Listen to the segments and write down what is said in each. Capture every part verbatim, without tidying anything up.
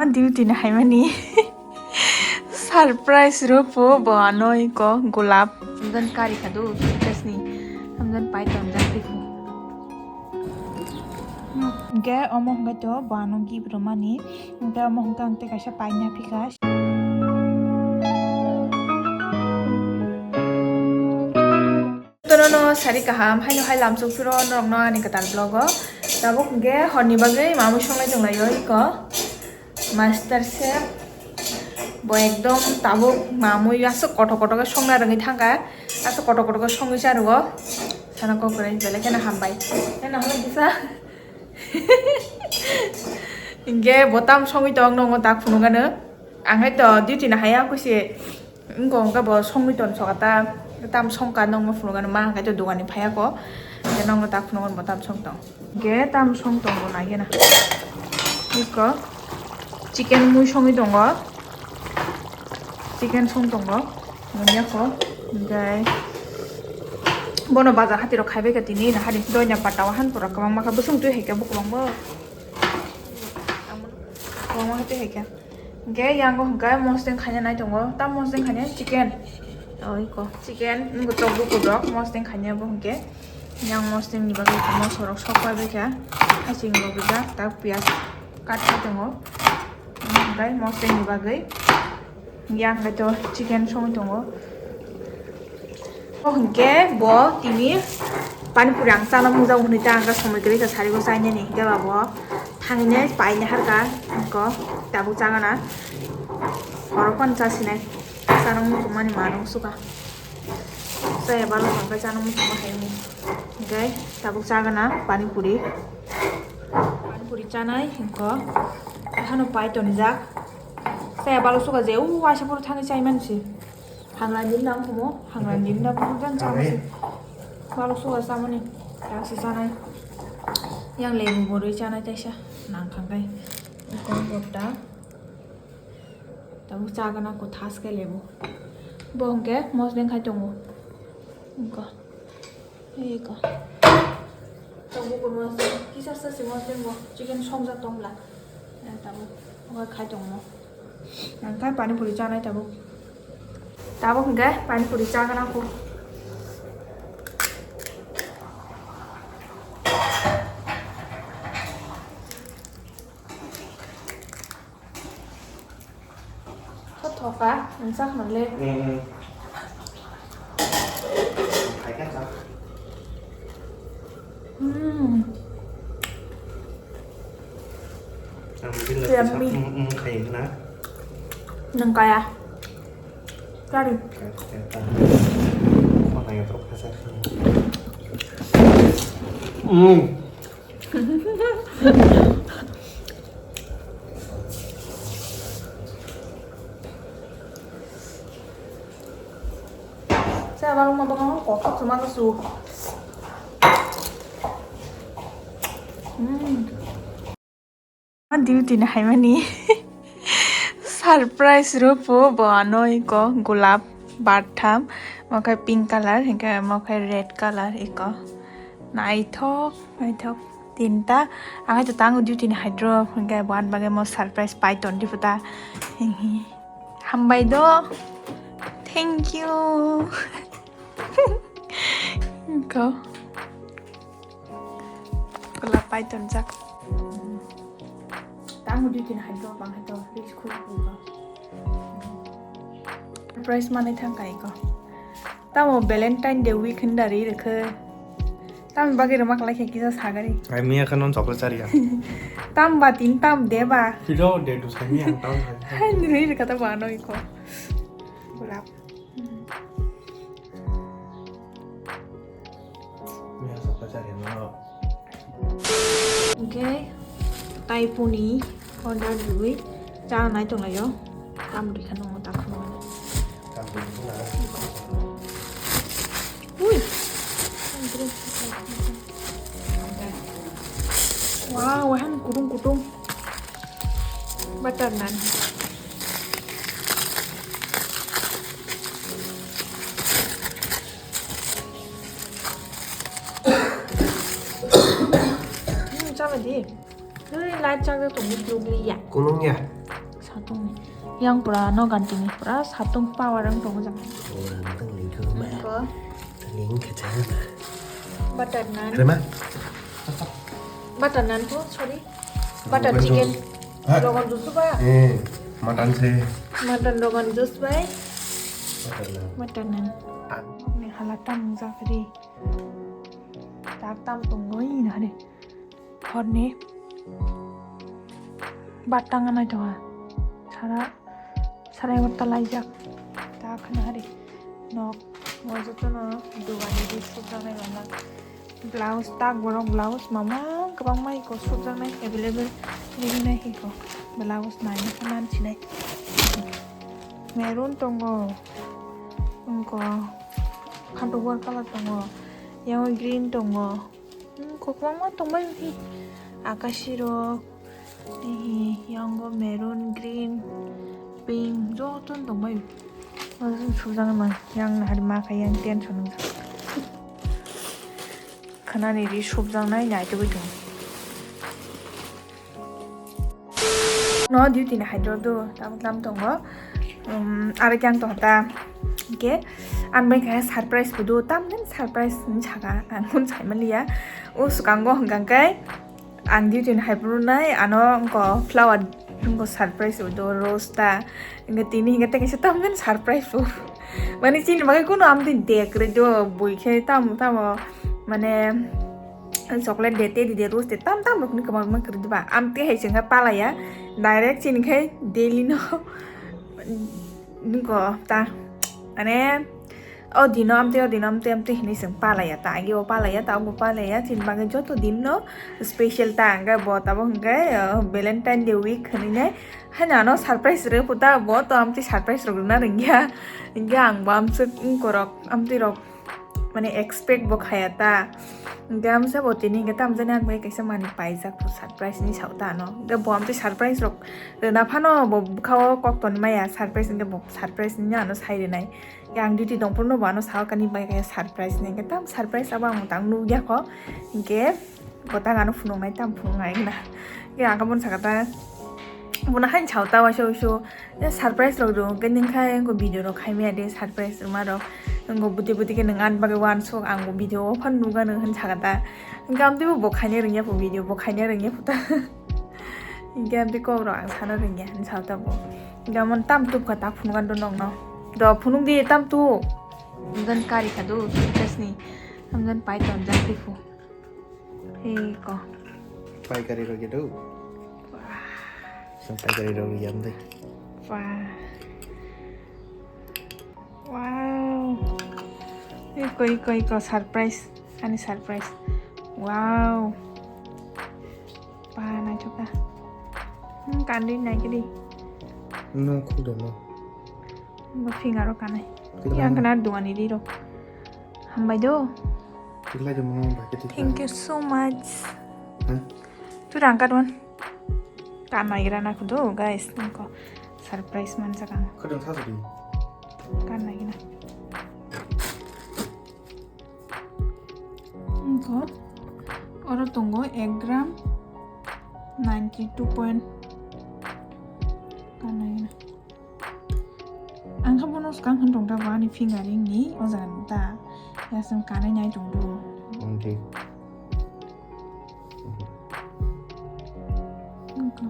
Duty ni haimani surprise rw pho bo ano iko gulab. Hamdan kari khadu surprise ni. Hamdan pai tonjak twi pho. Hwnkhe omo hwnkhe to bo ano gift rwmani. Hwnkhe omo hwnkhe ang tei kaisa paina phika. Tono no sari kaham, haino hai lamsok phiro norokno ani kwtal vlog o. Tabuk hwnkhe horni bagwi mamui songlai tonglaio iko. Master chef bo ekdom tabuk mamui aswk kothok kothok khe songna rwngwi thangkha. Aswk kothok kothok khe songwi charwo. Sana kok kwrwi belai kheno hambai. Nang hwnwi kisa. Hwnkhe bo tam songwi tong nongo tak phunukgano. Ang hai to duty no haya kusi. Wngkha hwnkhe bo songwi tong soka ta, tam songkha nokno phunukgano ma hwnkhe to dogani phaiya ko. Hwnkhe nokno ta phunukgano bo tam song tong. Hwnkhe tam song tongo naigena. Iko chicken mui songwi tongo. Chicken song tongo. Nungya ko. Hwnkhe bono bazar hati rok khaibai kha tini, na hari doina pata o han pura kwbangma kha bwswng twi hai khe bo kwbangma. Kwbangma kha twi hai khe. Hwnkhe yango hwnkhe mosdeng khaina nai tongo. Tam mosdeng khaina chicken. Oi ko chicken wngkha tok bukur rok mosdeng khaina bo hwnkhe. Yang mosdeng ni bagwi moso rok sok pai bai kha. Haching rok rijak tak piyaj kat khai tongo. Hwnkhe mosdeng ni bagwi yang khe to chicken songwi tongo. O hwnkhe bo tini pani puri ang chana mungjago hwnwi ta ang khe somoi kwrwi kha sari bo chainani hwnkhe ba bo thangwi nai paina harkha wngkha tabuk chagana horo phano chasinai chana muchungmani manung suka chaya balo hwnkhe chana muchungma hai wngwi hwnkhe tabuk chagana pani puri pani puri chanai wngkha hano pai tonijak chaya balo suka je u waisa phuru thangwi chaimansi. Hangrani nang humo, hangrani na bujan chama se. Balok suga samani, yang se chanai. Yang lebu borwi chanai taisa, nang khangai. Ikon botta. Tabuk chagana ko thas ke lebu. Bo hwnkhe mosdeng khai tongo. Wngkha. Iko. Tabuk ko mosdeng, kisa sa se mosdeng bo. Chicken songjak tongla. Eh, tabuk. Oka khai tongmo. Nangkha pani puri chanai tabuk. Tabuk hwnkhe pani puri chagana ko. Kho thoka, ang chak manle. Mm, mm. Khai kha chak. Hmm. Ang mungkin lagi Yummy. Chak, mm, mm, khai na. Nang kaya. Kari. Kaya, kaya, kaya. Kau nanya terus kasa. Hmm. Saya baru mau bangun kokok sama susu. Hmm. Duty ni haimani surprise rw pho bo ano iko gulab bartham, mokhai pink color, hingke mokhai red color iko. Naithok, naithok tinta. Ang hai to tango duty ni haidro, hingke bo ani bagwi mo surprise pai ton di puta. Hambai do. Thank you. Iko. Kula pai tonjak. Tango duty ni haidro, bang haidro, please khul khul. Surprise manwi thang kai ko. Tamo Valentine Day week hinda ri rwkhe. Tamo bagwi rwma kwlai khe kisa sagari. Ai miya khe non chocolate chariya. Tam ba tin tam de ba. Piro de du sai miya tam sai. Hai ni ri rwkha ta ba no iko. Gulab. Miya chocolate chariya no. Hingke taipuni order riui chanai tonglaio. Tam rikha nongo takhuk nongo. Ui. Wow, wahan kutung kutung. Butter naan. Hmm, sama di. Twi light chakjak tongo, blue blue ya. Kunung ya. Satung ni. Yang pura no ganti ni pura satung power ang tongo jang. Orang tang ling khe ma. Ko. Ling khe cha. Butter naan. Rema. Butter naan ko, sorry. Butter chicken. Ha? Rogan juice ba? Eh, mutton se. Mutton rogan juice bai. Butter naan. Butter naan. Ah. Ni hala tam jakri. Tak tam tongoi na ni. Horni batang anai tonga. Sara, sara egot talaijak. Ta khna hari. Nok, mo jotono dogani di sujak nai rok na. Blouse tak borok blouse mama kwbangma iko sujak nai available. Rini nai iko blouse nai nai man sinai. Maroon tongo. Ungko khanto war colour tongo. Yang green tongo. Hmm, kwbangma tongbai hi. Akashi rok, hi, yango maroon, green, pink, joto tongbai. Sujak man, yang hari ma kha yang tension wngjak. Khanani ri subjaknai naitugwi tongo. No duty ni hai dor do, tabuk lam tongo. Um, aro khe ang tong ta. Hingke ang bai kha surprise bo do, tam den surprise ni saka ang kun sai maliya. O swkango hwnkha khe ang duty ni hai phuru nai ano wngko flower wngko surprise bo do, rose ta. Hingke tini hingke tei kaisa tam den surprise bo. Mani chini bagwi kuno amtwi de kwrwi do, bui khe tamo tamo mane. Chocolate de, teddy de, rose de, tam tam rokni kwbangma kwrwi diba. Amtwi hai chwngkha palaya, direct chini khai daily no nungko ta, mane o dino amtwi, o dino amtwi, amtwi hinwi chwng palaya ta, agi o palaya ta, obo palaya, chini bagwi joto din no special ta, hwnkhe bo tabuk hwnkhe, uh, Valentine Day week hinwi nai, haino ano surprise rw phuta, bo to amtwi surprise rok rwna rwngya, hwnkhe ang bo amswk wngkorok, amtwi rok. Mane expect bo khaya ta. Hingke amsa bo tini hingke tamjani ang bai kaisa manwi paijak bo surprise ni sao ta ano. Hingke bo amtwi surprise rok rwna phano bo bwkhao kok tonwi maya surprise hingke bo surprise ni ano sai rwnai. Hingke ang duty tongphuru no bo ano sao kani bai kaya surprise ni hingke tam surprise abo ang tang nukya kho. Hingke Bo tang ano phunuknai, tamo phunuknai hwnna. Khe ang khe bono sakha ta, bono haino sao ta waisa wuisu, "Eh, surprise rok rw hwnkhe nwng khe wngkha video rok khai maya de, surprise rwma rok." Wngkha bwtwi bwtwi khe nwng ani bagwi uansuk, ang bo video o phano nukgano hwn sakha ta. Hwnkhe amtwi bo, bo khaina rwngya pho video, bo khaina rwngya pho ta. Hwnkhe amtwi kok rok ang sana rwngya hwn sao ta bo. Hwnkhe amo tamo tubkha ta phunukgano nokno. Do phunukdi tamo tub. Amjan kari kha do, suitcase ni. Amjan pai tonjak twi phu. Hei ko. Paikari rok ya do. Wah. Sang paikari rok ya mdai. Wah. Wow. Iko, iko, iko, surprise. Ani surprise. Wow. Wah, naithoka. Hmm, kandi naikidi. No, khudo no. Bo finger o kanai. Khudo yang no. Kana duani di ro. Hambai do. Tiklai do mo bai kiti. Thank you so much. Hah? Tu rang kadwan. Kan naigra na kudu, guys, nungko surprise man sakang. Kadang sa sudi. Kan naigra. Nungko oro tongo ek gram ninety two point. Kan naigra. Ang khe bono swkang hwn tong ta bo ani fingering ni o jaga ni ta. Yasam kanai nai tong do. Ang di. Ang khe.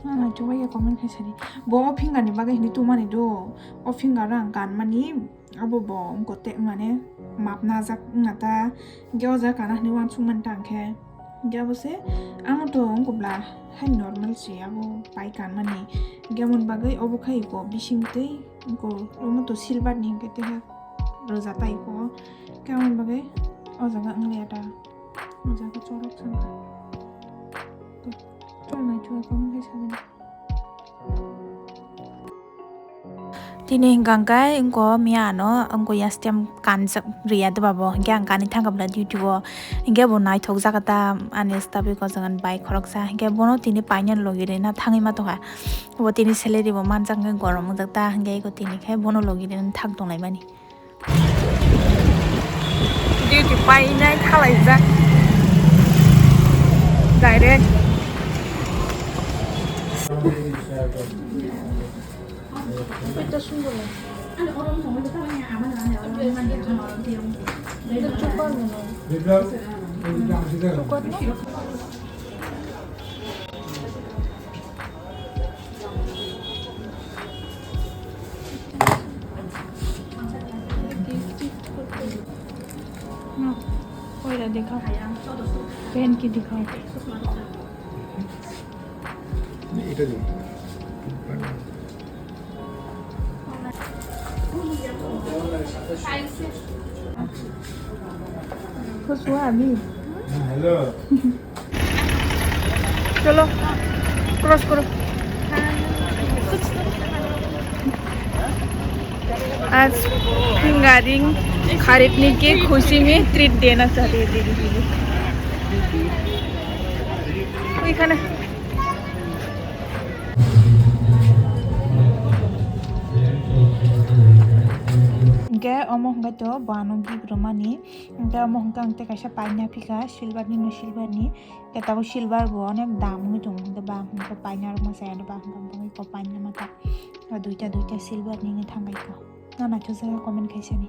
Ang nai chubai ya comment khai sari. Bo o finger ni bagwi hini tumani do. O finger ang kan mani. Abo bo wngkha tei mane map najak wngna ta, hingke o jaga kana hinui uansukmani ta hingke, hingke abo se amo to wngkha bla hai normal se abo pai kanmani, hingke aboni bagwi obo khai ko bising twi wngkha omo to silver ni hingke tei ha rwja tai ko, hingke aboni bagwi o jaga wngya ta, o jaga chorok sangkha. Tini hingka hingke wngko miya ano wngko yastem kanjak riya doba bo, hingke ang kani thangkha bwla duty o, hingke bo naithok jaga ta ani staff ko jangan bai khoroksa, hingke bono tini paina logi rina thangwi ma tongkha, bo tini salary bo manjak hingke gorom wngjak ta, hingke eko tini khe bono logi rina thang tonglaimani. Duty painai khalaijak. Direct এটা সুন্দর লাগছে। এটা চোপার মনে হয়। চোপার না? না, ওইটা দেখাও। প্যান্ট কি দেখাও? এটা দিন। খুশবু আমি। হ্যালো। চলো, ক্রস করো। आज फिंगरिंग खरीदने की खुशी में ट्रीट देना चाहते हैं दीदी जी। ওইখানে Hingke omo hingke to bo ano gift rwmani, hingke omo hingke ang tei kaisa paina phika silver ni no silver ni, hingke tabuk silver bo onek dam wngwi tongo, hingke ba hingke paina rwma saya ba hingke bangwi ko paina mata duita duita silver ni wngwi thangbai ko. Na naithok jagao comment khaisani.